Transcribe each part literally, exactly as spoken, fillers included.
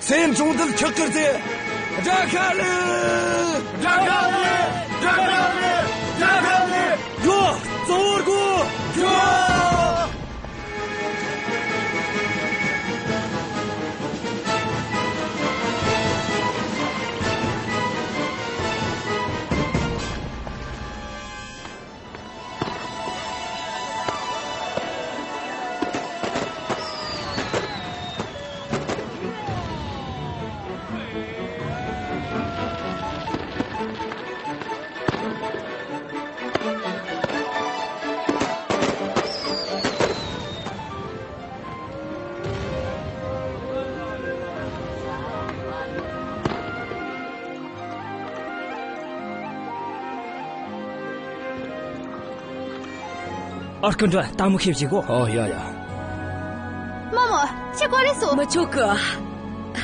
མཚན་བཅོམ་ལྡན་ཁྱེད་ཀྱིས་ཟེར། དགྲ་ཤ་ལེན། དགྲ་ཤ་ལེན། དགྲ་ཤ་ལེན། དགྲ་ཤ་ལེན། འགྲོ། གཙོ་བོར་དགོས། འགྲོ། ཨ་སྐུ་མགྲོན། ད་མོ་ཁེབས་ཞིག་གོ། ཨོ་ཡ་ཡ། རྨོ་མོ། ཁྱེད་གོ་རེ་སོ། མི་ཆོག་གི།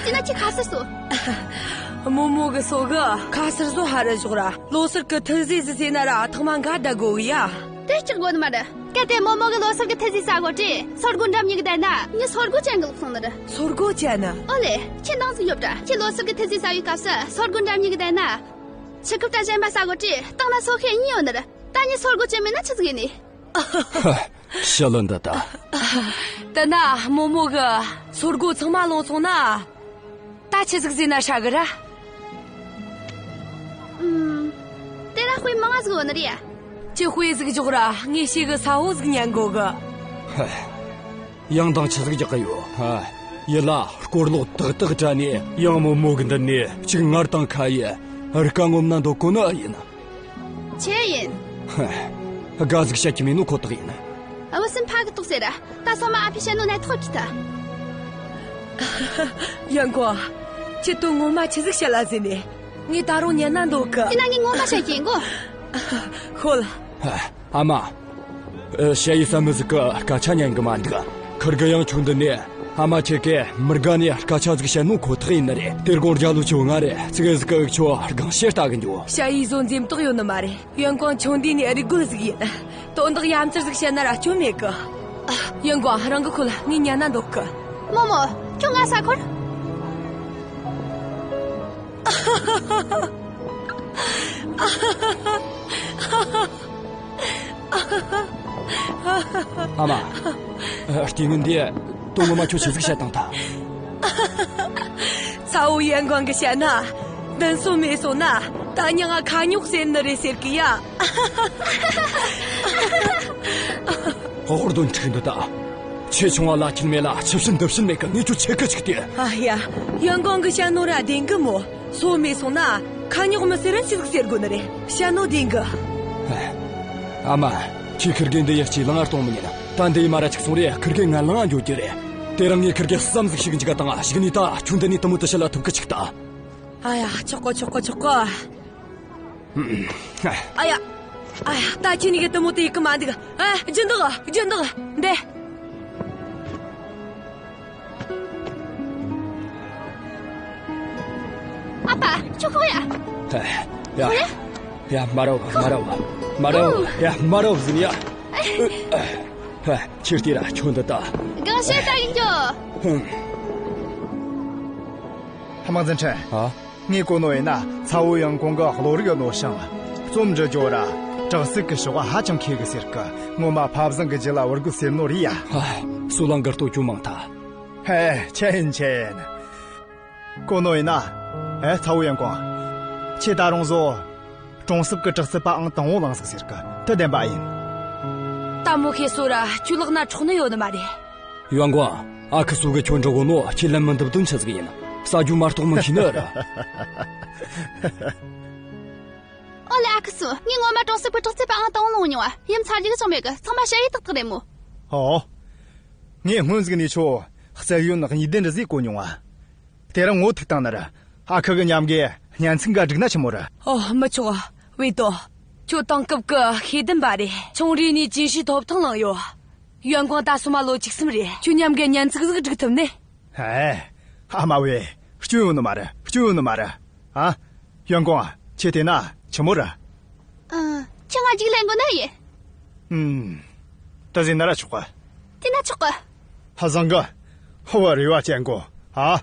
དེ་ན་ཁྱེད་ཁ་སར་སོ། རྨོ་མོ་གི་སོ་གི་ཁ་སར་སོ་ཧ་ར་ཞོག་ར། ལོ་སར་གི་ཐུགས་རྗེ་ཟིག་ཟེར་ན་ར་ཐང་མ་འགའ་ད་གོ་གི་ཡ། དེ་སྐྲག་དགོས་ནི་མ་རེད། གལ་ཏེ་རྨོ་མོ་གི་ལོ་སར་གི་ཐུགས་རྗེ་ཟ་གོ་དུས་སོར་སྒོ་འགྲམ་ཉིག་གི་བསྡད་ན་ངས་སོར་སྒོ་ཅན་གི་ལོག་སོང་ནི་རེད། སོར་སྒོ་ཅན་ནི། ཨོ་ལེ། ཁྱེད་འདང་ཟིག་ཡོད་དྲ། ཁྱེད་ལོ་སར་གི་ཐུགས་རྗེ་ཟ་བའི་སྐབས་སུ་སོར་སྒོ་འགྲམ་ཉིག་གི་བསྡད་ན། ཆུ་ཁུབ་དང་གཞན་པ་ཟ་གོ་དུས་སྟེང་ན་སོ་ཤེས་གཉིས་ཡོད་ནི་རེད། ད་ངས་སོར་སྒོ་ཅན་མེད་ན་ཆི་ཟིག་ཡིན་ནི། ཧ། ཞི་ལི་འདི་ད། དེ་ན་རྨོ་མོ་གི་སོར་སྒོ་ཚང་མ་ལོངས་སོང་ན། ད་ཆི་ཟིག་ཟེར་ན་ཧྲ་གི་ར། ཨུམ། དེ་ན་དཔེ་མང་ང་ཟིག་ཡོད་ནི་རེད་ཡ། ཁྱེད་དཔེ་ཟིག་འཇོག་ར། ངས་ཤེས་གི་ས་བོ་ཟིག་ཉན་གོ་གི། ཧ། ཡང་དང་ཆི་ཟིག་རྒྱག་གི་ཡོད། ཧ། ཡིད་ལ་སྐོར་ལོག་ཏག་ཏག་དྲ་ནས་ཡང་རྨོ་མོ་གི་མདུན་ནས་གཅིག་ངར་དང་ཁ་ཡི་རི་ཀ་ངོམ་ན་འདོད་གོ་ནི་ཨེ་ཡིན། ཆི་ཡིན། ཧ། དགའ་ཟིག་བཤད་ཀྱི་མེད་ནོ་ཁོ་ཐག་ཡིན། ཨ་བུ་སེམས་ཕ་གི་ཏོག་ཟེར་ར། ད་སོ་མ་ཨ་ཕས་བཤད་ནོ་ནས་ཐོག་གི་ད། ཡོན་ཀོང་། ཁྱེད་དོན་ངོ་མ་ཆི་ཟིག་བཤད་ལ་ཟེར་ནས། ངས་ད་རུང་ཉན་ན་འདོད་གི། དེ་ན་ངས་ངོ་མ་བཤད་ཀྱི་ཡིན་གོ། ཤོད། ཨ་མ། ཨ། ཞ་ཡི་ས་མི་ཟིག་གི་སྐད་ཆ་ཉན་གི་མ་འདུག། ཁིར་གི་ཡང་ཆུང་དུས་ནས་ཨ་མ་ཁྱེད་ཀྱིས་མི་དགའ་ནས་སྐད་ཆ་ཟིག་བཤད་ནོ་ཁོ་ཐག་ཡིན་ནི་རེད། དེ་དགོང་རྒྱ་ལོ་ཆུ་ང་རེ་ཙི་གེ་ཟིག་གི་འུ་ཆོ་སྒང་ཕྱེ་ལྟ་གི་འགྱོ། ཞ་ཡི་བཟོ་འཛེམ་དོགས་ཡོད་ནི་མ་རེད། ཡོན་ཀོང་ཆུང་དུས་ནས་རིག་རྒོད་ཟིག་ཡིན། དོན་དག་ཡ་མཚར་ཟིག་བཤད་ན་ར་སྐྱོན་མེད་གི། ཡོན་ཀོང་རང་གི་ཁོལ། ངས་ཉན་ན་འདོད་གི། རྨོ་མོ། ཁྱོད་ང་ས་འཁོར། ཨ་མ། ཨ། ལྟས་ངན་འདི་དོན་ངོ་མ་ཁྱོད་ཆི་ཟིག་བཤད་བཏང་ཐལ། ཚ་བོ་ཡོན་ཀོང་གིས་བཤད་ན། འདུན་སོ་མེད་སོང་ན་ད་མྱི་ང་ཁ་རྙོག་ཟེར་ནི་རེད་ཟེར་གི་ཡ། ཧོར་དོན་ཁྲིག་འདི་ད། ཆེ་ཆུང་བ་ལ་ཁྱིན་མེད་ལ་ཆི་བྱིན་འདི་བྱིན་མེད་གི། ངས་ཁྱོད་ཆེ་གི་ཆིག་སྟེ། ཨ་ཡ། ཡོན་ཀོང་གིས་བཤད་ནོ་ར་བདེན་གི་མོ། སོ་མེད་སོང་ན་ཁ་རྙོག་མི་ཟེར་རན་ཆི་ཟིག་ཟེར་དགོས་ནི་རེད། བཤད་ནོ་བདེན་གི། ཨ་མ། ཁྱེད་ཁིར་གེ་འདི་ཡར་སྐྱེས་ལང་ང་གཏོང་མི་ཉན། ད་འདི་ཡི་མ་ར་ཅིག་སོང་རེ་ཁིར་གེ་ང་ལང་ང་འགྱོ་རྒྱུ་རེད། དེ་རིང་ངས་ཁིར་གེ་བསམ་ཟིག་ཞིག་འཇིག་ག་དང་ཞིག་ནས་ད་ཁྱོད་འདི་ནས་དུ་མོ་དུ་ཤི་ལ་ཐུབ་གི་ཆིག་ད། ཨ་ཡ། ཆོག་གི་ཆོག་གི་ཆོག་གི། ཨ་ཡ། ཨ་ཡ། ད་ཁྱེད་གཉིས་ཀྱི་དུ་མོ་དེ་ཡི་གི་མ་འདུག། ཨ། རྒྱུ་འདུག། རྒྱུ་འདུག། འདི། ཨ་ཕ། ཁྱོད་ཁོག་ཡ། ཡ། ཡ། མ་རབ། མ་རབ། མ་རབ། ཡ། མ་རབ་ཟིན་ཡ། ཁྱེད་དེ་ར་ཁྱོད་འདི་ད། གང་བཤད་ད་ཡིན་རྒྱུ། ཧམ། དམག་འཛིན་ཁྲིན། ཨ། ངས་གོ་ནོ་ཡིན་ན་ཚ་བོ་ཡོན་ཀོང་གི་བློ་རིག་ཡོད་ནོ་ཞིང་རྩོམ་འབྲི་རྒྱུ་ར་དྲག་སྲིད་ཀྱི་ཕྱོགས་ཧ་ཅང་མཁས་གི་ཟེར་གི། ངོ་མ་ཕ་བཟང་གི་རྒྱུད་ལ་བུ་རྒོད་སེམས་ནོ་རེད་ཡ། ཧ། སོ་ལང་གི་ལྟོ་ཅུང་མང་ཐལ། ཧེ། ཆི་ཡིན་ཆི་ཡིན། གོ་ནོ་ཡིན་ན། ཨེ། ཚ་བོ་ཡོན་ཀོང་། ཁྱེད་ད་རུང་བཟོ། གྲོང་གསེབ་ཀྱི་དྲག་རྩལ་པའང་དང་བོ་བླངས་ཟིག་ཟེར་གི། དེ་བདེན་པ་ཡིན། ད་མོ་ཁེ་སོ་ར་ཁྱོད་ལག་ན་འཕྲོག་ནི་ཡོད་ནི་མ་རེད། ཡོན་ཀོང་། ཨ་ཁུ་སོ་གི་ཁྱོད་འདྲི་གོ་ནོ་ཁྱེད་ལན་མི་འདེབས་དོན་ཆི་ཟིག་ཡིན། ཟ་རྒྱུ་མ་གཏོགས་མི་ཤེས་ནི་ར། ཨོ་ལེ། ཨ་ཁུ་སོ། ངས་ངོ་མ་གྲོང་གསེབ་ཀྱི་དྲག་རྩལ་པའང་དང་བོ་བླངས་མྱོང་བ། ཡུམ་ཚ་རྒྱུ་གི་ཅང་མེད་གི། ཚང་མ་ཞ་ཡི་ཏག་ཏག་རེད་མོ། ཨོ། ངས་སྔོན་ཟིག་ནས་ཁྱོད་རྩལ་ཡོན་གཉིས་ལྡན་འདྲ་ཟིག་གོ་མྱོང་བ། དེ་རིང་ངོ་ཐུག་བཏང་ནི་ར། ཨ་ཁུ་གི་མཉམ་གི་སྙན་ཚིག་འགའ་སྒྲིག་ན་ཆི་མོ་ར། ཨོ། མི་ཆོག། ཝེ་ཏོ། ཁྱོད་དེང་སྐབས་ཀྱི་ཤེས་ལྡན་པ་རེད། ཆུང་རིས་ནས་ཅིན་ཧྲིའི་ཐོབ་ཐང་བླངས་ཡོད། ཡོན་ཀོང་ད་སོ་མ་ལོ་བཅུ་གསུམ་རེད། ཁྱོད་མཉམ་གི་སྙན་ཚིག་ཟིག་སྒྲིག་ཐུབ་ནི། ཧེ། ཨ་མ་ཝེ། སྐྱོན་ཡོད་ནི་མ་ར། སྐྱོན་ཡོད་ནི་མ་ར། ཨ། ཡོན་ཀོང་། ཁྱེད་དེ་ན་ཆི་མོ་ར། ཨ། ཁྱེད་ང་རྒྱུགས་ལེན་དགོས་ནི་ཡིན། ཨུམ། ད་ཟིན་ན་ར་ཆོག་ག། དེ་ན་ཆོག་ག། ཧ། བཟང་གི། ཧ། བ་རེ་བ་ཅན་གོ། ཨ།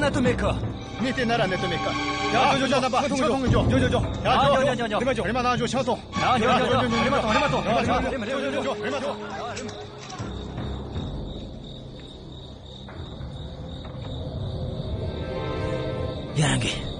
གནད་དོན་མེད་གི། ངས་བལྟས་ན་ར་གནད་དོན་མེད་གི། ཡ། འགྱོ་འགྱོ་འགྱོ། ལམ་པ་ཆང་འཐུང་འགྱོ། འགྱོ་འགྱོ་འགྱོ། ཡ། ཨ། འགྱོ། འགྱོ་འགྱོ་འགྱོ། རེམ་མ་འགྱོ། རེམ་མ་འགྱོ། ཆང་འཐུང་། ཡ། འགྱོ་འགྱོ་འགྱོ། རེམ་མ་འགྱོ། རེམ་མ་འགྱོ། འགྱོ་འགྱོ་འགྱོ། རེམ་མ་འགྱོ། ཡ། རང་གི།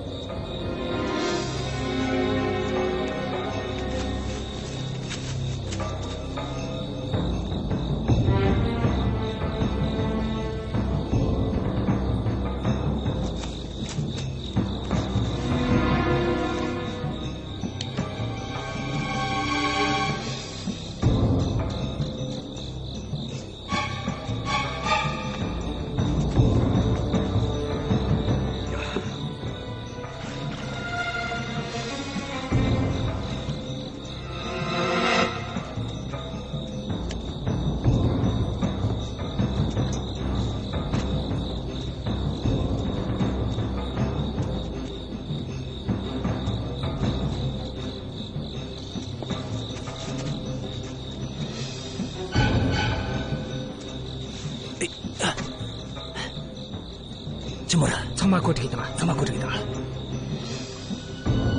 ཅི་མོ་ར། ཚང་མ་གོ་སྒྲིག་དང་། ཚང་མ་གོ་སྒྲིག་དང་།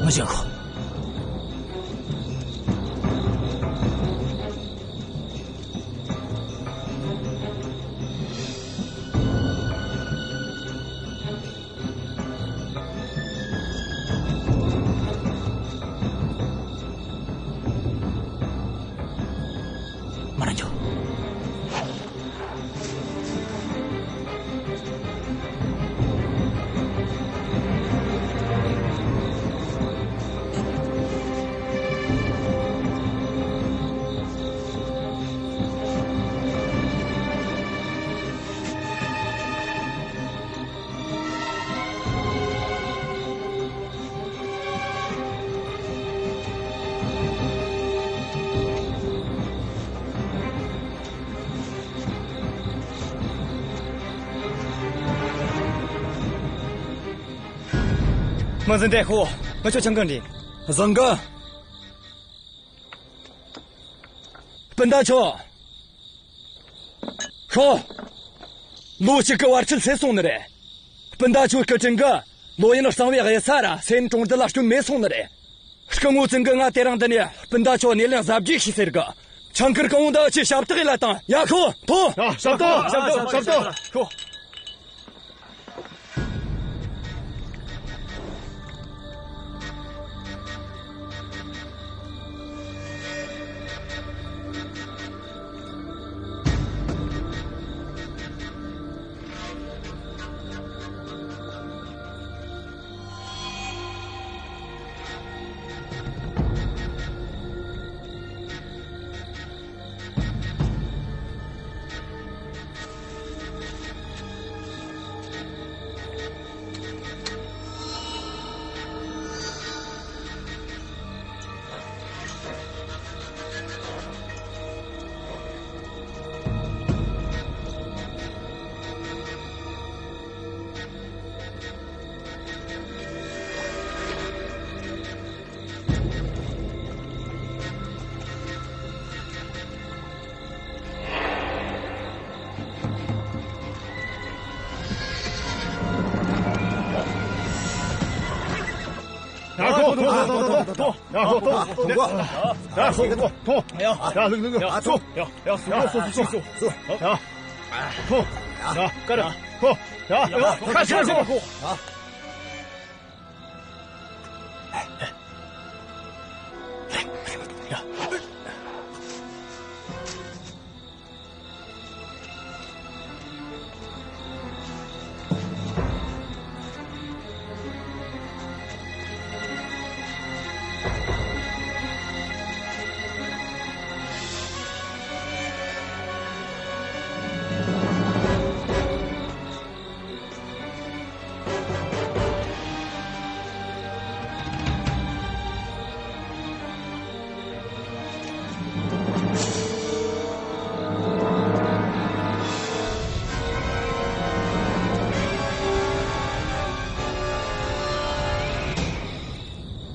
ང་ཅག་གོ། མ་ར་འཇོག། དམག་འཛིན་ཏེ་ཧུ། ང་ཆོ་ཆང་གང་འདི། བཟང་གི། སྤུན་ཟླ་ཆོ། ཤོག། ལོ་གཅིག་གི་བར་ཆད་སེལ་སོང་ནི་རེད། སྤུན་ཟླ་ཆོའི་སྐུ་དྲིན་གི་ལོ་ཡིན་གཙང་བོའི་གཡུལ་ས་ར་སེ་ཡིན་གྲོང་རྡལ་ལ་སྐྱོན་མེད་སོང་ནི་རེད། སྐུ་ངོ་ཙིང་གི་ང་དེ་རིང་འདི་ནས་སྤུན་ཟླ་ཆོ་སྣེ་ལེན་གཟབ་རྒྱས་བྱོས་ཟེར་གི། ཆང་ཁུར་གང་བོ་འདི་ཆེ་ཞབས་ཏག་ཡིན་ལ་དང་ཡ་ཁོ་ཐོ། ཡ་ཞབས་ཏོག་ཞབས་ཏོག་ཞབས་ཏོག་ཁོ།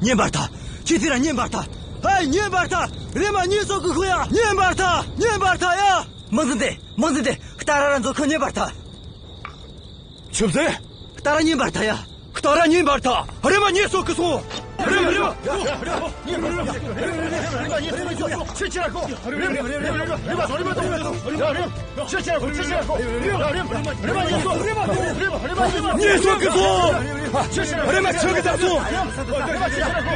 ཉན་པར་ཐལ། ཁྱེད་ཚོས་ར་ཉན་པར་ཐལ། ཧེ། ཉན་པར་ཐལ། རེམ་མ་ཉན་སོང་གི་ཤོག་ཡ། ཉན་པར་ཐལ། ཉན་པར་ཐལ་ཡ། དམག་འཛིན་ཏེ། དམག་འཛིན་ཏེ། ད་ར་ར་མཛོ་ཁོ་ཉན་པར་ཐལ། ཆི་ཟེར། ད་ར་ཉན་པར་ཐལ་ཡ། ད་ར་ཉན་པར་ཐལ། རེམ་མ་ཉན་སོང་གི་སོང་། རེམ་མ་རེམ་མ། ཁྱེད་ཚོས་ར་ཁོ། རེམ་མ་རེམ་མ། རེམ་མ་ཉན་སོང་གི་སོང་། རེམ་མ་རེམ་མ། ཁྱེད་ཚོས་ར་ཁོ། ཁྱེད་ཚོས་ར་ཁོ། རེམ་མ་རེམ་མ། རེམ་མ་ཉན་སོང་། རེམ་མ་རེམ་མ། ཉན་སོང་གི་སོང་། རེམ་མ་ཁྱེད་ཚོས་ར་ཁོ། རེམ་མ་ཁྱེད་ཚོས་ར་ཁོ། རེམ་མ་ཁྱེད་ཚོས་ར་ཁོ།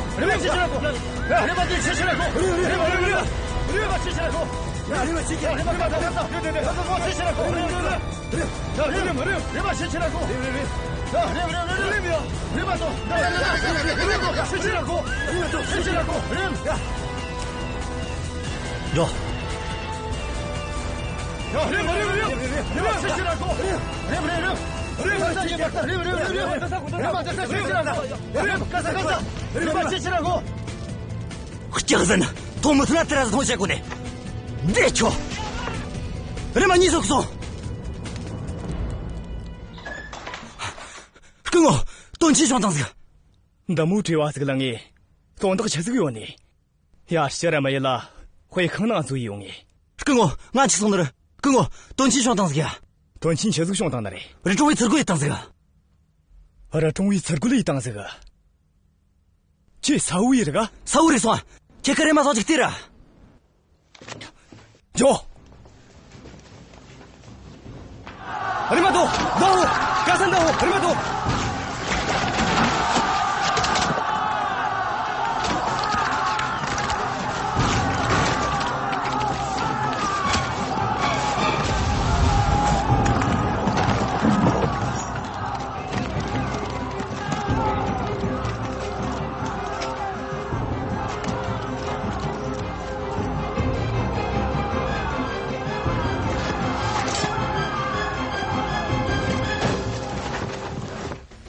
རེམ་མ་ཁྱེད་ཚོས་ར་ཁོ། རེམ་མ་འདི་ཁྱེད་ཚོས་ར་ཁོ། རེམ་མ་རེམ་མ། རེམ་མ་ཁྱེད་ཚོས་ར་ཁོ། རེམ་མ་ཁྱེད་ཚོས་ར་ཁོ། རེམ་མ་ཁྱེད་ཚོས་ར་ཁོ། རེམ་མ་རེམ་མ། རེམ་མ་ཁྱེད་ཚོས་ར་ཁོ། རེམ་མ་རེམ་མ། ཡ། རེམ་མ་ཁྱེད་ཚོས་ར་ཁོ། རེམ་མ་ཁྱེད་ཚོས་ར་ཁོ། རེམ་མ་རེམ་མ། ཡ། རེམ་མ་རེམ་མ། རེམ་མ་ཏོ། རེམ་མ་ཏོ། ཁྱེད་ཚོས་ར་ཁོ། རེམ་མ་ཏོ། ཁྱེད་ཚོས་ར་ཁོ། རེམ། ཡ། འགྲོ། ཡ། རེམ་མ་རེམ་མ། རེམ་མ་ཁྱེད་ཚོས་ར་ཁོ། རེམ་མ་རེམ་མ། རེམ་མ་ཁྱེད་ཚོས་ར་ཁོ། རེམ་མ་ཁྱེད་ཚོས་ར་ཁོ། རེམ་མ་ཁྱེད་ཚོས་ར་ཁོ། སྐྱག་ཟན། ཐོང་མི་ཐུབ་ན་དེ་ར་ཐོང་བྱེད་དགོས་ནས། འདི་ཁྱོ། རེམ་མ་ཉན་སོང་གི་སོང་། སྐུ་ངོ། དོན་ཆེ་བྱུང་བཏང་ཟིག། འདི་མོའི་བྲེལ་བ་ཟིག་ལངས་ངེ། དོན་དག་ཆི་ཟིག་ཡོད་ནི། ཡར་ཕྱིར་ར་མ་ཡེ་ལ། དཔེ་ཁང་ནང་འཛུལ་ཡོང་ངེ། སྐུ་ངོ། ང་འཆི་སོང་ནི་རེད། སྐུ་ངོ། དོན་ཆེན་བྱུང་བཏང་ཟིག་ཡ། དོན་ཆེན་ཆི་ཟིག་བྱུང་བཏང་ནི་རེད། རི་གྲོང་བའི་ཚུར་རྒོལ་ཡས་བཏང་ཟིག་རི་གྲོང་བའི་ཚུར་རྒོལ་ཡས་བཏང་ཟིག་ཁྱེད་ས་བོ་ཡི་རིག་ག་ས་བོ་རིག་སོང་ཨ། ཁྱེད་ཀྱི་རེམ་མ་ཚང་ཅིག་སྟེར་ར། འགྱོ། རེམ་མ་འདུག་འདུག་ག་ས་འདུག་རེམ་མ་འདུག་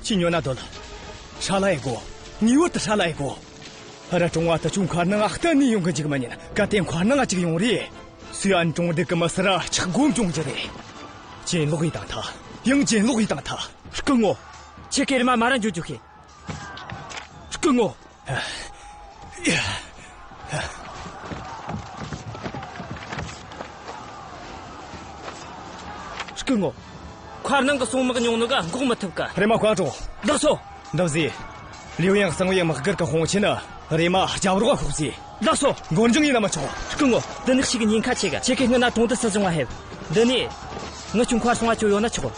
ཁྱེད་ཉོ་ན་སྡོད། ཧྲ་ལ་ཡི་གོ། ངེས་པར་དུ་ཧྲ་ལ་ཡི་གོ། ཧ་ར་གྲོང་བ་དུ་ཆུང་མཁར་ནང་ང་གཏན་ནས་ཡོང་གི་འཇུག་མི་ཉན། གལ་ཏེ་མཁར་ནང་ང་ཅིག་ཡོང་རེ། སུའི་ཨན་གྲོང་སྡེ་གི་མི་སེར་ཆག་སྒོམ་བྱུང་རྒྱུ་རེད། གྱེན་ལོག་ཡས་བཏང་ཐལ། ཡང་གྱེན་ལོག་ཡས་བཏང་ཐལ། སྐུ་ངོ། ཁྱེད་ཀྱི་རེམ་མ་མ་ར་འགྱོ་རྒྱུ་ཤེས། སྐུ་ངོ། སྐུ་ངོ། མཁར་ནང་གི་སྲུང་དམག་ཉུང་ནོ་ག་འགོག་མི་ཐུབ་ག་རེམ་མ་གང་དྲོ། ལགས་སོ། འདི་བཟོས། ལིའུ་ཡང་གསང་བའི་དམག་སྒར་གི་དཔུང་ཆེན་ནི་རེམ་མ་རྒྱབ་རོགས་ཤོག་ཟེར། ལགས་སོ། མགོ་འགྱང་ཡས་ན་མི་ཆོག་སྐུ་ངོ། འདི་ནི་ཞིག་གི་ཉེན་ཁ་ཆེ་ག་ཁྱེད་ཀྱི་སྔོན་ན་གྲོང་དུ་སྲིད་གཞུང་ང་ཕེབས། འདི་ནས་ངི་ཆུང་མཁར་སྲུང་བ་ཅོ་ཡོད་ན་ཆོག་ཡ།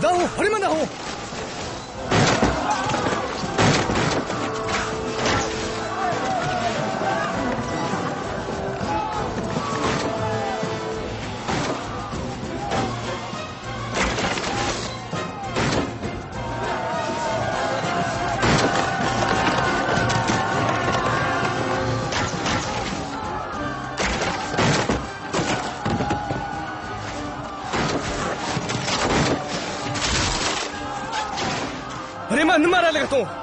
ཟླ་འོ། རེམ་མ་ཟླ་འོ། རེམ་མ་ནུ་མ་ར་ལེགས་གཏོང་།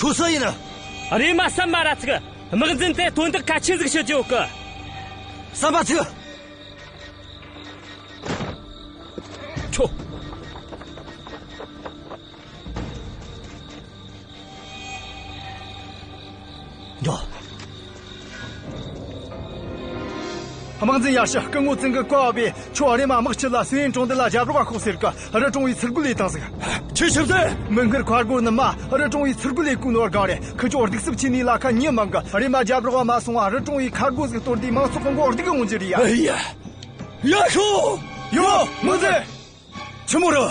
ཁྱོད་སུ་ཡིན། རེམ་མ་བསམ་མ་ར་ཚིག་དམག་འཛིན་དེ་དོན་དག་གལ་ཆེན་ཟིག་བཤད་རྒྱུ་ཡོད་གི་བསམ་པ་ཚིག་ཁྱོད། འགྲོ། དམག་འཛིན་ཡར་ཞུ། སྐུ་ངོ་ཙིང་གི་བཀའ་བབས་པས། ཁྱོད་རེམ་མ་དམག་སྤྱི་ལ་སུན་ཡིན་གྲོང་རྡལ་ལ་རྒྱབ་རོགས་ཤོག་ཟེར་གི། རི་གྲོང་བའི་ཚུར་རྒོལ་ལས་བཏང་ཟིག། ཆི་ཆི་ཟེར། མིག་སྔར་མཁར་སྒོ་ནུབ་མ་རི་གྲོང་བའི་ཚུར་རྒོལ་ལས་གོ་ནོ་སྒང་རེད། ཁི་ཆོ་སྡིག་སྲིབ་ཆེ་ནི་ལ་ཁ་ཉན་མང་གི། རེམ་མ་རྒྱབ་རོགས་མ་སོང་བ་རི་གྲོང་བའི་མཁར་སྒོ་ཟིག་གཏོར་དུས་མང་ཚོགས་གང་གོ་སྡུག་འོང་རྒྱུ་རེད་ཡ། ཨེ་ཡ། ཡ་ཤོ། ཡོ། དམག་འཛིན། ཆི་མོ་རེད།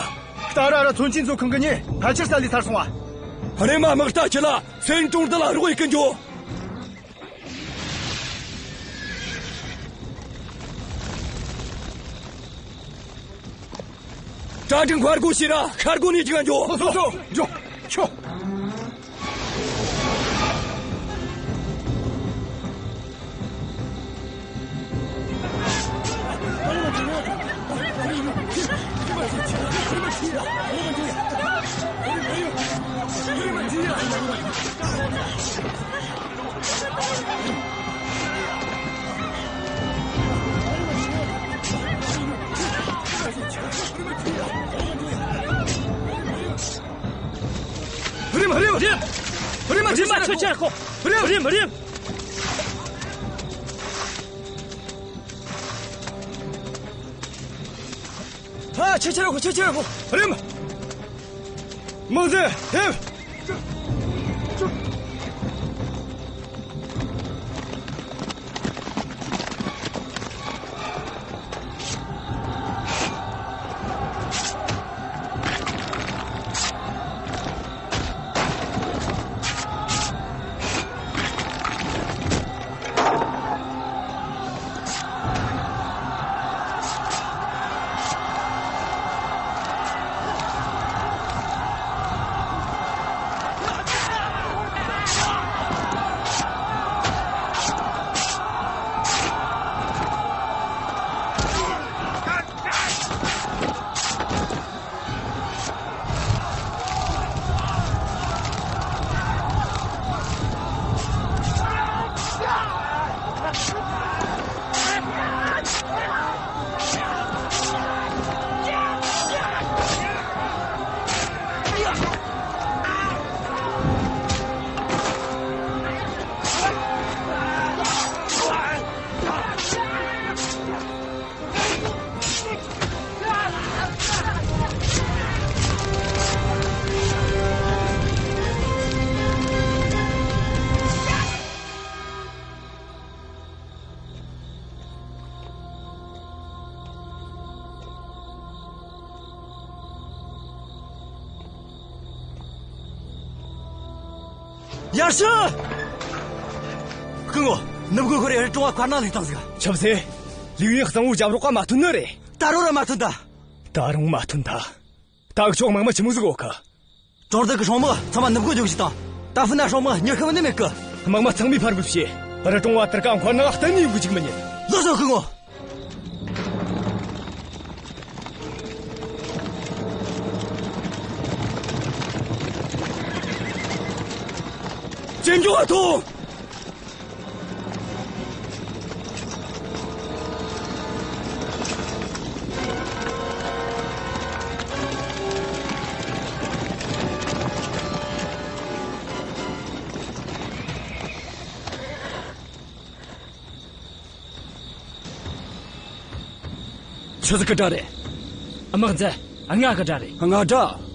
ད་ར་ར་མཚོན་ཆེན་མཚོ་ཁང་གི་མྱི་ཕལ་ཆེར་ས་ལས་ཐར་སོང་བ། རེམ་མ་དམག་རྟ་ཁྱེར་ལ་སུན་ཡིན་གྲོང་རྡལ་ལ་རོགས་ཡེ་གི་འགྱོ། གྲ་སྒྲིག། མཁར་སྒོ་ཕྱེ་ར་ཤར་སྒོ་ནས་ཅིག་འགྱོ། སོ་སོ་འགྱོ། ཁྱོ། རེམ་རེམ་རེམ། རེམ་མ་ཁྱོད་ཁྱེར་ཁོ། རེམ་རེམ་རེམ། ཨ། ཁྱོད་ཁྱེར་ཁོ། ཁྱོད་ཁྱེར་ཁོ། རེམ། དམག་འཛིན་ཐེབས། ཡར་ཞུ། སྐུ་ངོ། ནུབ་སྒོ་ཁོ་རེ་རི་གྲོང་བ་མཁར་ནང་ལུས་བཏང་ཟིག། ཆབ་སྲིད། ལིའུ་ཡིན་གཙང་བོའི་རྒྱབ་རོགས་ཀ་མ་ཐོན་ནི་རེད། ད་རུང་ར་མ་ཐོན་ད། ད་རུང་མ་ཐོན་ད། ད་ཁྱོད་དམག་མི་ཆི་མོ་ཟིག་ཡོད་གི། གྲོང་རྡལ་གི་སྲུང་དམག་ཚང་མ་ནུབ་སྒོ་འགྱོ་གི་ཞིག་དང་། ད་ཕུ་ན་སྲུང་དམག་ཉི་ཤུ་མིན་ནི་མེད་གི། དམག་མི་ཚང་མས་ཕར་རྒོལ་བྱས། རི་གྲོང་བ་དེར་ཀ་མཁར་ནང་གཏན་ནས་ཡོང་གི་འཇུག་མི་ཉན། ལགས་སོ་སྐུ་ངོ། ཇེ་མགྱོགས་ཐོངས། ཆི་ཟིག་གི་དགྲ་རེད། དམག་འཛིན། ང་གི་དགྲ་རེད། ང་དགྲ།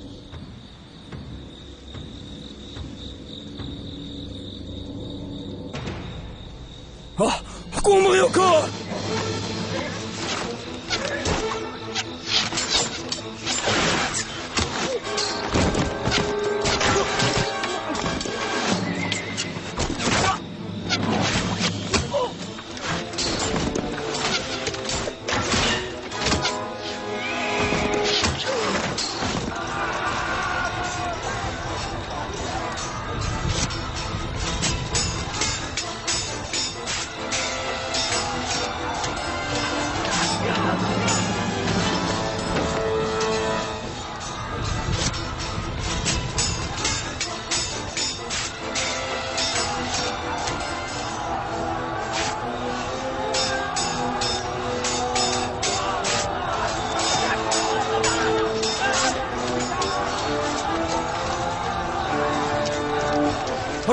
ཨ། ལྐོག་དམག་ཡོད་གི།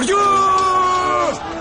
རྒྱུགས།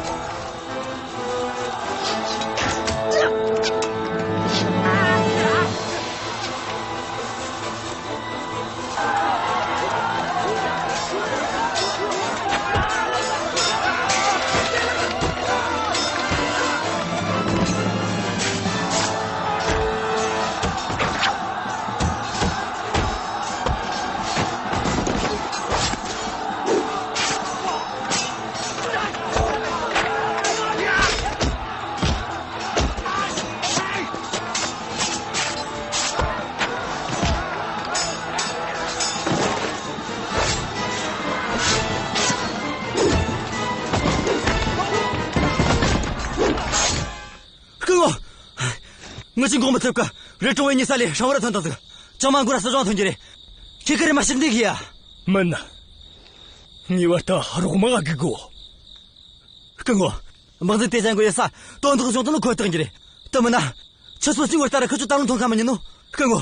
ངི་ཆོ་འགོག་མི་ཐུབ་གི། རི་གྲོང་བའི་ཉེ་ས་ལས་ཧྲང་བར་ཐོན་བཏང་ཟིག། ཅང་མ་འགོར་ར་སྲིད་གཞུང་ཐོན་རྒྱུ་རེད། ཁྱེད་ཀྱིས་རེམ་མ་ཕྱིར་འཐེན་གི་ཡ། མིན། ངེས་པར་དུ་རོགས་དམག་སྒུག་དགོས། སྐུ་ངོ། དམག་འཛིན་ཏེ་ཅན་གོ་ཡོད་ས་དོན་དག་བྱུང་བཏང་ནོ་ཁོ་ཐག་ཡིན་རྒྱུ་རེད། དེ་མིན་ན། ཆུ་ཚོད་གཅིག་བར་ལྟར་ཁི་ཆོ་ད་རུང་ཐོན་ཁ་མི་ཉན་ནོ། སྐུ་ངོ།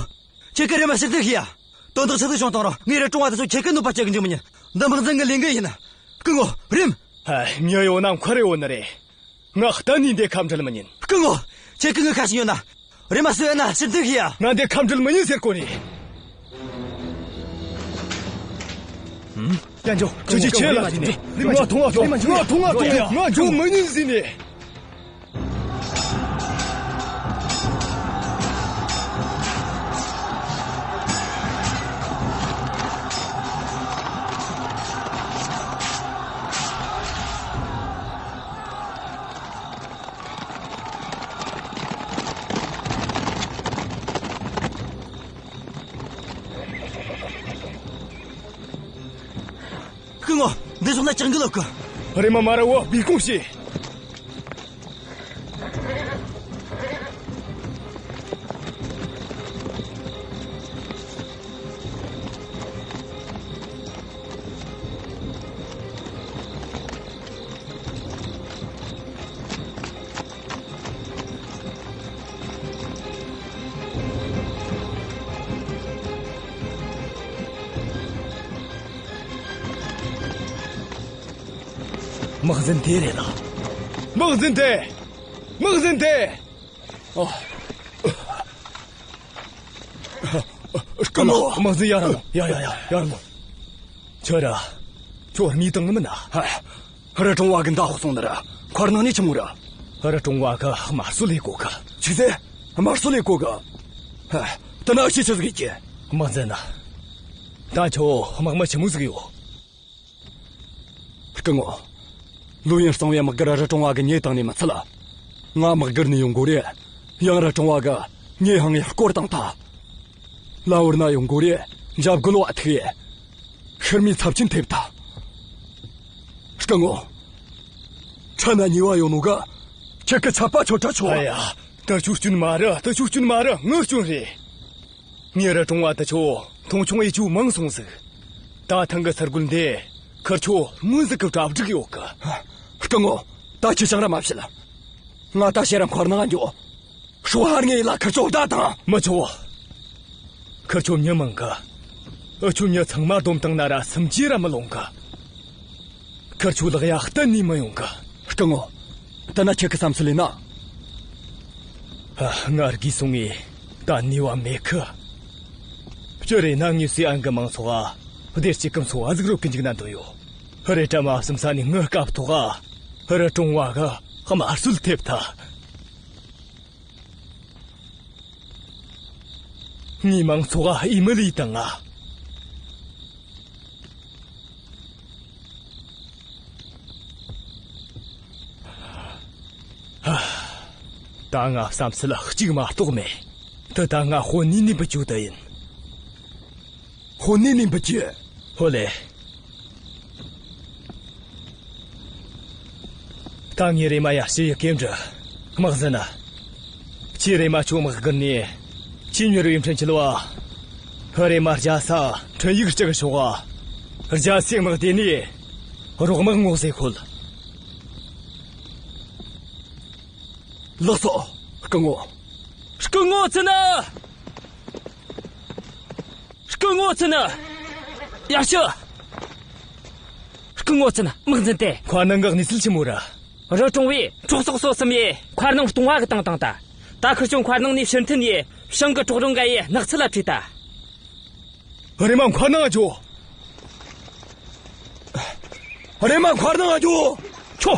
ཁྱེད་ཀྱིས་རེམ་མ་ཕྱིར་འཐེན་གི་ཡ། དོན་དག་ཆི་ཟིག་བྱུང་བཏང་རུང་ངས་རི་གྲོང་བ་དེ་ཚོ་ཁྱེད་ཀྱི་གནོད་པ་སྐྱེལ་གི་འཇུག་མི་ཉན། འདི་དམག་འཛིན་ངའི་ལས་འགན་ཡིན། སྐུ་ངོ། རེམ། ཧ། མྱི་ཡོད་ན་མཁར་ཡོད་ནི་རེད། ང་གཏན་ནས་འདི་ཁ་འབྲལ་མི་ཉན། སྐུ་ངོ། ཁྱེད་ཀྱིས་ངའི་ཁ་ཞིག་ཡོད་ན། རེམ་མ་སུ་ཡོད་ན་ཕྱིར་འཐེན་གི་ཡ། ང་འདི་ཁ་འབྲལ་མི་ཉན་ཟེར་གོ་ནི། ཡ་འཇོ། ཁྱོད་ཀྱིས་ཆི་ལབ་ཀྱི་ནི། ང་ཐོང་ང་ཐོང་ང་ཐོང་ང་ཐོང་ང་ང་འཇོ་མི་ཉན་ཟེར་ནི། སྐུ་ངོ། འདི་ཕྱོགས་ན་ཅང་གི་ལོག་གི། རེམ་མ་མར་ར་བོ་བི་ཀོང་བྱེད། དམག་འཛིན་དེ་རེད་ལ། དམག་འཛིན་དེ། དམག་འཛིན་དེ། ཨ། སྐུ་ངོ། དམག་འཛིན། ཡར་ར་ལོངས། ཡ་ཡ་ཡ། ཡར་ལོངས། ཁྱོད་ར། ཁྱོད་རྨས་བཏང་ནི་མིན་ན། ཧ། རི་གྲོང་བ་གི་མདའ་ཕོག་སོང་ནི་ར། མཁར་ནང་ནས་ཆི་མོ་ར། རི་གྲོང་བ་གི་དམར་གསོད་ལས་གོ་གི། ཆི་ཟེར། དམར་གསོད་ལས་གོ་གི། ཧ། དེ་ན་ཤི་ཆི་ཟིག་གི། དམག་འཛིན་ན། ད་ཁྱོད་དམག་མི་ཆི་མོ་ཟིག་ཡོད། སྐུ་ངོ། ལོ་ཡིན་གཙང་བའི་དམག་སྒར་རི་གྲོང་བ་གི་མྱེ་བཏང་ནི་མི་ཚད་ལ། ང་དམག་སྒར་ནས་ཡོང་གོ་རེ། ཡང་རི་གྲོང་བ་གི་མྱེ་ཧང་ཡར་སྐོར་བཏང་ཐལ། ལ་བུར་ན་ཡོང་གོ་རེ། འཇབ་རྒོལ་བ་ཐུག་ཡེ། ཤི་རྨས་ཚབས་ཆེན་ཐེབས་ཐལ། སྐུ་ངོ། ཁྲ་ན་ཉེ་བ་ཡོད་ནོ་ག། ཁྱེད་ཀྱི་ཚབ་པ་ཆོ་ཁྲ་ཆོ། ཨ་ཡ། དེ་ཆོ་སྐྱོན་མ་རེད། དེ་ཆོ་སྐྱོན་མ་རེད། ངའི་སྐྱོན་རེད། ངའི་རི་གྲོང་བ་དེ་ཆོ་མཐོང་ཆུང་ཡེ་ཆོ་མང་སོང་ཟིག། ད་ཐེངས་གི་ཚུར་རྒོལ་འདི་ཁིར་ཆོ་སྔོན་ཟིག་གི་གྲ་སྒྲིག་ཡོད་གི། སྐུ་ངོ། ད་ཁྱེད་ཅང་ར་མ་བཤད། ང་ད་ཕྱིར་ར་མཁར་ནང་འགྱོ། ཧྲོ་ཧར་ངེ་ལ་ཁིར་ཆོ་བདའ་དང་། མི་ཆོག། ཁིར་ཆོ་མྱི་མང་གི། འུ་ཆོ་མྱི་ཚང་མ་སྡོམ་བཏང་ན་ར་སུམ་ཅུ་ར་མི་ལོངས་གི། ཁིར་ཆོ་ལག་ཡ་གཏན་ནས་མི་ཡོང་གི། སྐུ་ངོ། དེ་ན་ཁྱེད་ཀྱི་བསམ་ཚུལ་ཡིན་ན། ཨ། ང་རྒས་སོང་ངས་ད་ནུས་པ་མེད་གི། སྤྱིར་རེད་ན་ངེད་ཚོའི་ཨང་གི་མང་ཚོགས་ཨ་བདེ་སྐྱིད་ཀྱི་འཚོ་བ་ཟིག་རོལ་གི་འཇུག་ན་འདོད་ཡོད། རེད་དྲ་མ་བསམ་ས་ནས་ངའི་སྐབས་ཐོག་ཨ་རི་གྲོང་བ་གི་དམར་གསོད་ཐེབས་ཐལ། ངའི་མང་ཚོགས་ཨ་ཨི་མི་ལི་དང་ཨ། ད་ང་བསམ་ཚུལ་གཅིག་མ་གཏོགས་མེད། དེ་ད་ང་དཔོན་ནི་ནི་འབུད་རྒྱུ་དེ་ཡིན། དཔོན་ནི་ནི་འབུད་རྒྱུ། ཧོ་ལེ། ད་ངས་རེམ་མ་ཡར་ཞུ་ཡི་གེ་འབྲི། དམག་འཛིན། ཁྱེད་རེམ་མ་ཁྱོའི་དམག་སྒར་ནས་ཆེས་མྱུར་བའི་འཕྲིན་བཅོལ་བ། རེམ་མ་རྒྱལ་ས་འཕྲིན་ཡིག་སྤྲད་ཤོག། རྒྱལ་སའི་དམག་སྡེ་ནས་རོགས་དམག་བསྔོགས་ཟེར་ཤོད། ལགས་སོ། སྐུ་ངོ། སྐུ་ངོ་ཚུན། སྐུ་ངོ་ཚུན། ཡར་ཞུ། སྐུ་ངོ་ཚུན། དམག་འཛིན་ཏེ། མཁར་ནང་གི་གནས་ཚུལ་ཆི་མོ་རེད། རི་གྲོང་བའི་གྲོགས་ཚོགས་སོ་གསུམ་ཡས་མཁར་ནང་སྟོང་བ་གི་བཏང་བཏང་ད། ད་ཁིར་ཆོ་མཁར་ནང་ནས་ཕྱིར་འཐེན་ཡས་བྱང་གི་གྲོག་རོང་འགའ་ཡས་ནགས་ཚལ་ལ་བྲོས་ད། རེམ་མ་མཁར་ནང་འགྱོ། རེམ་མ་མཁར་ནང་འགྱོ། ཆོ།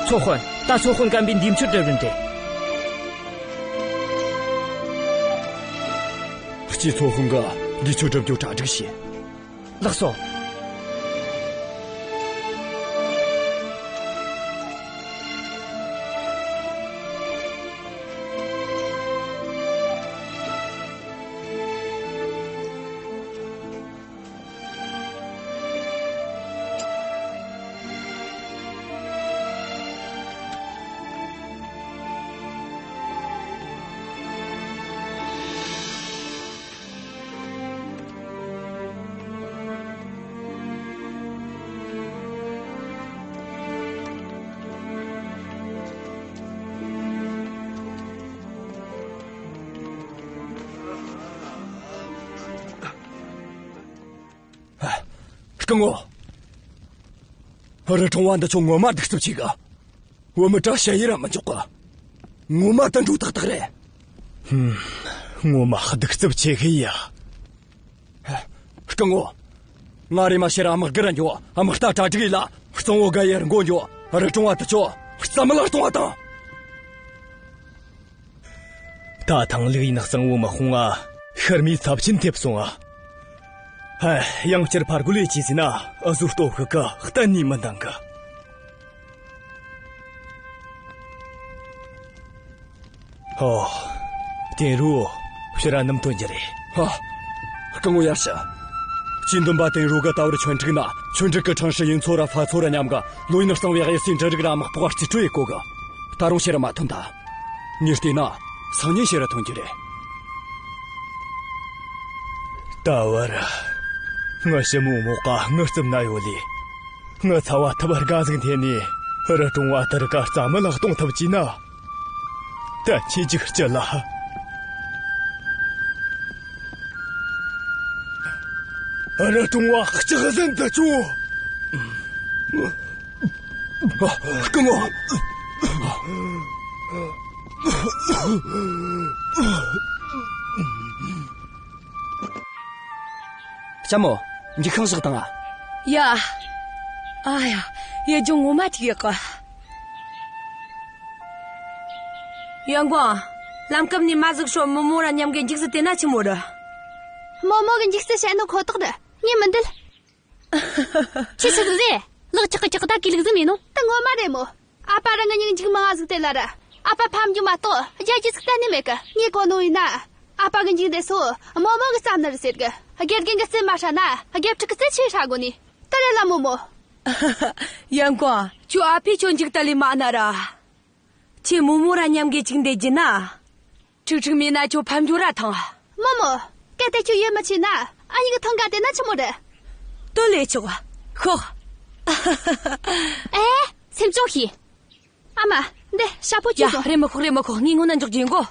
ཚོ་དཔོན། ད་ཚོ་དཔོན་གན་པས་འདི་ཚོ་སྒྲུབ་རན་ཏེ། སྤྱི་ཚོ་དཔོན་གིས་འདི་ཚོ་སྒྲུབ་རྒྱུ་གྲ་སྒྲིག་བྱོས། ལགས་སོ། སྐུ་ངོ། རི་གྲོང་བ་འདི་ཚོ་ངོ་མ་གདུག་རྩུབ་ཆེ་གི། བུད་མེད་དྲ་བཤད་ཡི་ར་མི་འཇོག་གི། ངོ་མ་དུད་འགྲོ་ཏག་ཏག་རེད། ཧུམ། ངོ་མ་གདུག་རྩུབ་ཆེ་གི་ཡ། སྐུ་ངོ། ང་རེམ་མ་ཕྱིར་ར་དམག་སྒར་ར་འགྱོ། དམག་རྟ་གྲ་སྒྲིག་ཡེ་ལ། གཙང་བོ་དགའ་ཡི་རི་མགོ་འགྱོ། རི་གྲོང་བ་དུད་འགྲོ་རྩ་མེད་ལ་གཏོང་བ་དང་། ད་ཐེངས་ལིའུ་ཡིན་གཙང་བོ་མི་ཤོང་ང་། ཤི་རྨས་ཚབས་ཆེན་ཐེབས་སོང་ང་། ཧ། ཡང་བསྐྱར་ཕར་རྒོལ་ལས་བྱས་ཟིན་ན། འུ་ཟོ་སྟོབས་ཤུགས་གིས་གཏན་ནས་མི་འདང་གི། ཨོ། ཏེང་རུའུ། ཕྱིར་ར་ནམ་ཐོན་རྒྱུ་རེད། ཧ། སྐུ་ངོ་ཡར་ཞུ། ཅི་འདོན་པ་ཏེང་རུའུ་གིས་ད་བར་ཆོན་ཀྲིག་ན་ཆོན་ཀྲིག་གི་ཁྲང་ཧྲི་ཡུན་ཚོ་ར་ཧྥ་ཚོ་ར་མཉམ་གི་ལོ་ཡིན་གཙང་བོའི་གཡུལ་སའི་འབྲུ་རིགས་ར་དམག་ཕོགས་རྩིས་སྤྲོད་ཡེ་གོ་གི། ད་རུང་ཕྱིར་ར་མ་ཐོན་ད། ངས་བལྟས་ན་སང་ཉིན་ཕྱིར་ར་ཐོན་རྒྱུ་རེད། ད་བར་ངའི་ཞི་མོ་མོ་ག་ངའི་རྩིབ་ན་ཡོད་ལེ། ངའི་ཚ་བ་ཐབ་དགའ་ཟིག་འཐེན་ནས་རི་གྲོང་བ་དེ་རིགས་རྩ་མེད་ལ་གཏོང་ཐུབ་ཀྱིས་ན། ད་ཁྱེད་ཀྱིས་ཅི་ལ། རི་གྲོང་བ་ལྕགས་ཟིན་དུ་བཅུག། སྐུ་ངོ། ལྕམ་མོ། འགྱིག་ཤིང་བཞག་དང་ཨ། ཡ། ཨ་ཡ། ཡེ་ལྗོངས་ངོ་མ་ཅིག་ཡག་གི། ཡོན་ཀོང་། ལམ་ཁ་ནས་མ་ཟིག་ཤོག། རྨོ་མོ་ར་མཉམ་གི་འགྱིག་རྩི་དེ་ན་ཆི་མོ་རེད། རྨོ་མོ་གི་འགྱིག་རྩི་བཤད་ནོ་ཁོ་ཐག་རེད། ངས་མི་འདུལ། ཁྱེད་ཆི་ཟིག་རེད། ལག་ཆག་གི་ཆག་ད་གི་ལུག་ཟིག་མེད་ནོ། ད་ངོ་མ་རེད་མོ། ཨ་ཕ་རང་ངི་མྱིག་འཇིག་མང་ང་ཟིག་དེ་ལ་ར། ཨ་ཕ་ཕམ་རྒྱུ་མ་གཏོགས་རྒྱལ་རྒྱུ་ཟིག་གཏན་ནས་མེད་གི། ངས་གོ་ནོ་ཡིན་ན། ཨ་ཕ་གི་འཇིག་འདེད་སོ་རྨོ་མོ་གི་བསམ་ནི་རེད་ཟེར་གི། དགེ་རྒན་གི་རྩེ་མ་ཧྲ་ན་དགེ་ཕྲུག་གི་རྩེ་ཆི་ཧྲ་གོ་ནི། ད་རེད་ལ་རྨོ་མོ། ཡོན་ཀོང་། ཁྱོའི་ཨ་ཕས་ཁྱོད་འཇིག་ལྟ་ལས་མ་ན་ར། ཁྱེད་རྨོ་མོ་ར་མཉམ་གི་ཅིག་འདེད་རྒྱུ་ན། ཁྲིག་ཁྲིག་མེད་ན་ཁྱོད་ཕམ་འགྱོ་ར་ཐང་། རྨོ་མོ། གལ་ཏེ་ཁྱོད་ཡིད་མི་ཆེས་ན། ཨ་མྱེས་གི་ཐང་ག་དེ་ན་ཆི་མོ་རེད། དོ་ལེ་ཆོག། ཤོག། ཨེ། སེམས་ཆུང་བྱོས། ཨ་མ། འདི་ཞྭ་ཕོ་ཁྱོད་ཡ། སོང་། རེ་མི་ཤོག། རེ་མི་ཤོག། ངས་སྔོན་ན་འཇོག་རྒྱུ་ཡིན་གོ།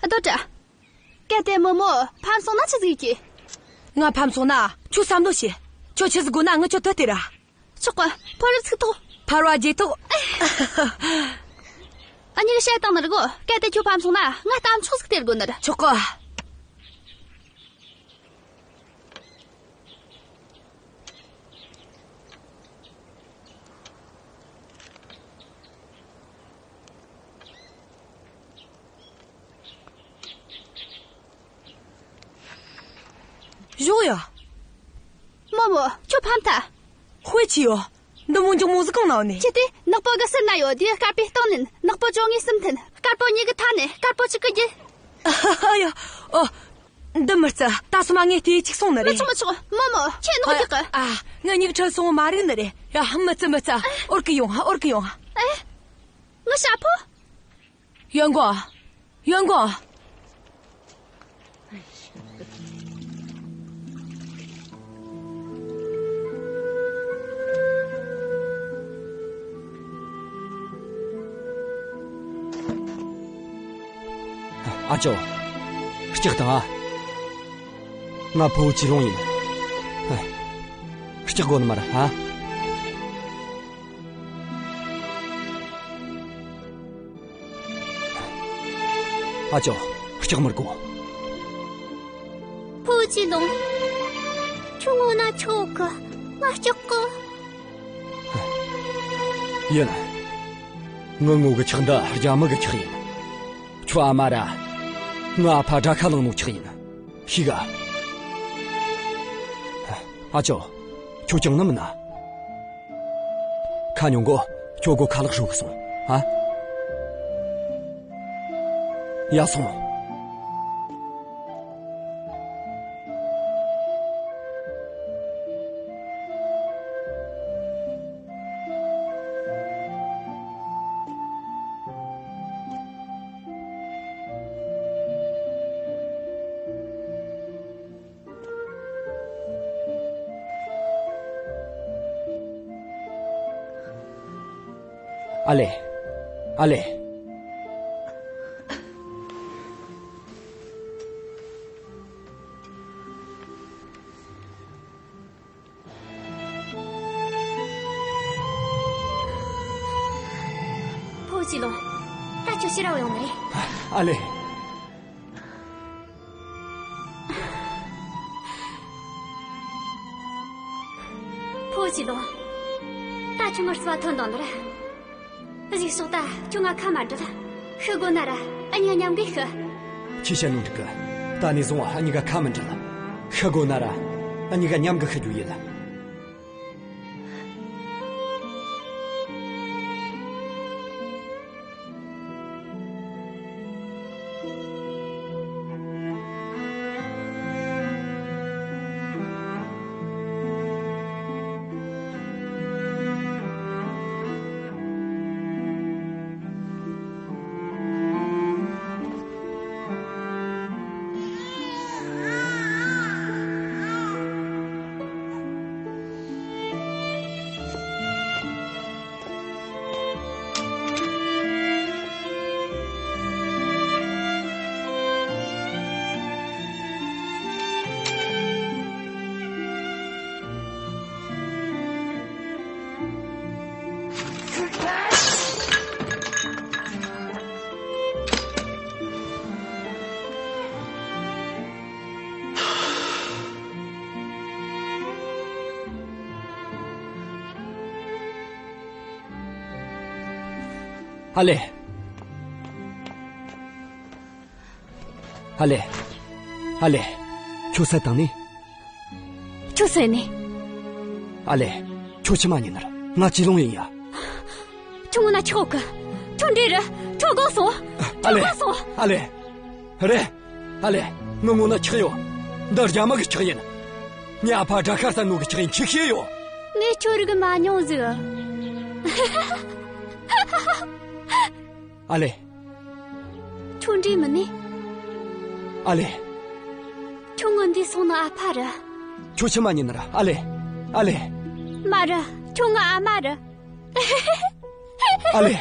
རྡོ་བཀྲ། གལ་ཏེ་རྨོ་མོ་ཕམ་སོང་ན་ཆི་ཟིག་གི། ང་ཕམ་སོང་ན་ཁྱོད་བསམ་བློ་བྱོས། ཁྱོད་ཆི་ཟིག་དགོས་ན་ངས་ཁྱོད་དོ་སྟེར་ར། ཆོག་གི། ཕོ་རབ་ཚིག་ཐོག། ཕར་བ་རྗེས་ཐོག། ཨ་མྱེས་གི་བཤད་སྟངས་ནི་རེད་གོ། གལ་ཏེ་ཁྱོད་ཕམ་སོང་ན་ང་གཏམ་ཆོག་ཟིག་སྟེར་དགོས་ནི་རེད། ཆོག་གི། ཞོག་ཡ། རྨོ་མོ། ཁྱོད་ཕམ་ཐལ། དཔེ་ཆི་ཡོད། འདི་མོ་མགྱོགས་མོ་ཟིག་གང་ན་ཡོད་ནི། ཁྱེད་དེ་ནག་པོ་གི་ཟུར་ན་ཡོད། དེའི་དཀར་པོའི་སྟེང་ནས་ནག་པོ་བཅོ་ལྔའི་གསུམ་ཐོན། དཀར་པོ་གཉིས་ཀྱི་མཐའ་ནས་དཀར་པོ་གཅིག་གི་རྒྱུད། ཡ། ཨོ། འདི་མི་རྩི། ད་སོ་མ་ངས་དེ་གཅིག་སོང་ནི་རེད། མི་ཆོག་མི་ཆོག། རྨོ་མོ། ཁྱེད་ནོག་རྒྱག་གི། ཨ། ངའི་མྱིག་ཁྲེལ་སོང་མ་རིག་ནི་རེད། ཡ། མི་རྩི་མི་རྩི། འོར་གི་ཡོང་། འོར་གི་ཡོང་། ཨེ། ངའི་ཞྭ་ཕོ། ཡོན་ཀོང་། ཡོན་ཀོང་། ཨ་ཅོ། སྐྲག་དང་ཨ། ང་ཕུ་བོ་ཅི་ལོང་ཡིན། སྐྲག་དགོས་ནི་མ་རེད་ཨ། ཨ་ཅོ། སྐྲག་མི་དགོས། ཕུ་བོ་ཅི་ལོང་། ཁྱོད་ངོ་ན་ཆོག་གི། ང་སྐྲག་གི། ཡིན། ངའི་ངོ་གི་ཁྲག་འདི་རྒྱ་མི་གི་ཁྲག་ཡིན། ཁྱོའི་ཨ་མ་ར་ངའི་ཨ་ཕ་དགྲ་ཁ་བླངས་ནོའི་ཁྲག་ཡིན། ཤེས་ག། ཨ་ཅོ། ཁྱོད་ཅང་ནི་མིན་ན། ཁ་ཉོན་གོ། ཁྱོའི་སྒོ་ཁ་ལག་ཧྲུལ་གི་སོང་། ཨ། ཡར་སོང་། ཨ་ལེ། ཨ་ལེ། ཕོ་ཅི་ལོ། ད་ཁྱོད་ཕྱིར་ར་ཡོང་ནི་རེད། ཨ་ལེ། ཕོ་ཅི་ལོ། ད་ཁྱོད་ངར་སུ་བ་ཐོན་དང་ནི་ར། གཞུག་ཕྱོགས་ད་ཁྱོད་ང་ཁ་མ་འབྲལ། ཤི་དགོས་ན་ར་ཨ་གཉིས་ཀ་མཉམ་གི་ཤི། ཁྱོས་བཤད་ནོ་འགྲིག་གི། ད་ནས་བཟུང་ཨ་གཉིས་ཀ་ཁ་མི་འབྲལ། ཤི་དགོས་ན་ར་ཨ་གཉིས་ཀ་མཉམ་གི་ཤི་རྒྱུ་ཡིན། ཨ་ལེ། ཨ་ལེ། ཨ་ལེ། ཁྱོད་བསད་བཏང་ནི། ཁྱོད་བསད་ནི། ཨ་ལེ། ཁྱོད་ཕྱི་མ་ཉན་ནི་ར། ང་ཅི་ལོང་ཡིན་ཡ། ཁྱོད་ངོ་ན་ཆགས་གི། ཁྱོད་འདྲེ་རེད། ཁྱོད་སྒོ་སོང་། ཨ་ལེ། ཁྱོད་སྒོ་སོང་། ཨ་ལེ། རེད། ཨ་ལེ། ངའི་ངོ་ན་ཆགས་ཡོད། འདི་རྒྱ་མི་གི་ཆགས་ཡིན། ངའི་ཨ་ཕ་དགྲ་ཤ་ཟ་ནོ་གི་ཆགས་ཡིན། ཁྱོས་ཤེས་ཡོད། ངས་ཁྱོད་རིག་མ་མྱོང་ཟིག། ཨ་ལེ། ཁྱོད་འདྲེ་མིན་ནི། ཨ་ལེ། ཁྱོད་ངའི་འདས་སོང་ནོ་ཨ་ཕ་རེད། ཁྱོད་ཕྱི་མ་ཉན་ནི་ར། ཨ་ལེ། ཨ་ལེ། མ་རེད། ཁྱོད་ངའི་ཨ་མ་རེད། ཨ་ལེ།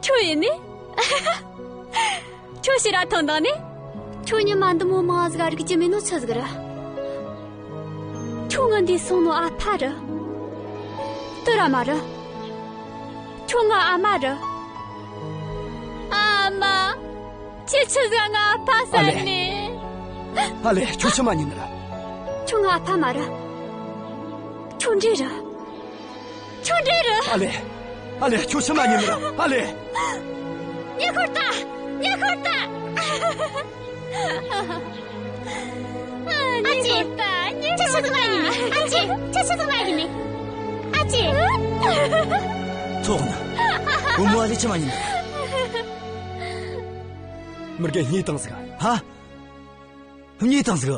ཁྱོད་ཡིན་ནི། ཁྱོད་ཕྱིར་ར་ཐོན་དང་ནི། ཁྱོད་ཉི་མ་འདི་མོ་མང་ཟིག་རིག་རྒྱུ་མེད་ནོ་ཆི་ཟིག་རེད། ཁྱོད་ངའི་འདས་སོང་ནོ་ཨ་ཕ་རེད། དེ་ར་མ་རེད། ཁྱོད་ངའི་ཨ་མ་རེད། ཨ་མ། ཁྱོས་ཆི་ཟིག་ང་ཨ་ཕ་ཨ་ལེ། བསད་ནི། ཨ་ལེ། ཁྱོད་ཕྱི་མ་ཉན་ནི་ར། ཁྱོད་ངའི་ཨ་ཕ་མ་རེད། ཁྱོད་འདྲེ་རེད། ཁྱོད་འདྲེ་རེད། ཨ་ལེ། ཨ་ལེ། ཁྱོད་ཕྱི་མ་ཉན་ནི་ར། ཨ་ལེ། ཉེ་འཁོར་ད། ཉེ་འཁོར་ད། ཨ་ཅེ། ཉེ་འཁོར་ད། ཉེ་འཁོར་ད། ཨ་ཅེ། ཁྱོད་ཕྱི་མ་ཉན་ནི། ཨ་ཅེ། ཚོགས་ན། བུ་མོ་ཨ་ལེ་ཕྱི་མ་ཉན་ནི། མི་རྒན་གཉིད་བཏང་ཟིག། ཧ། གཉིད་བཏང་ཟིག།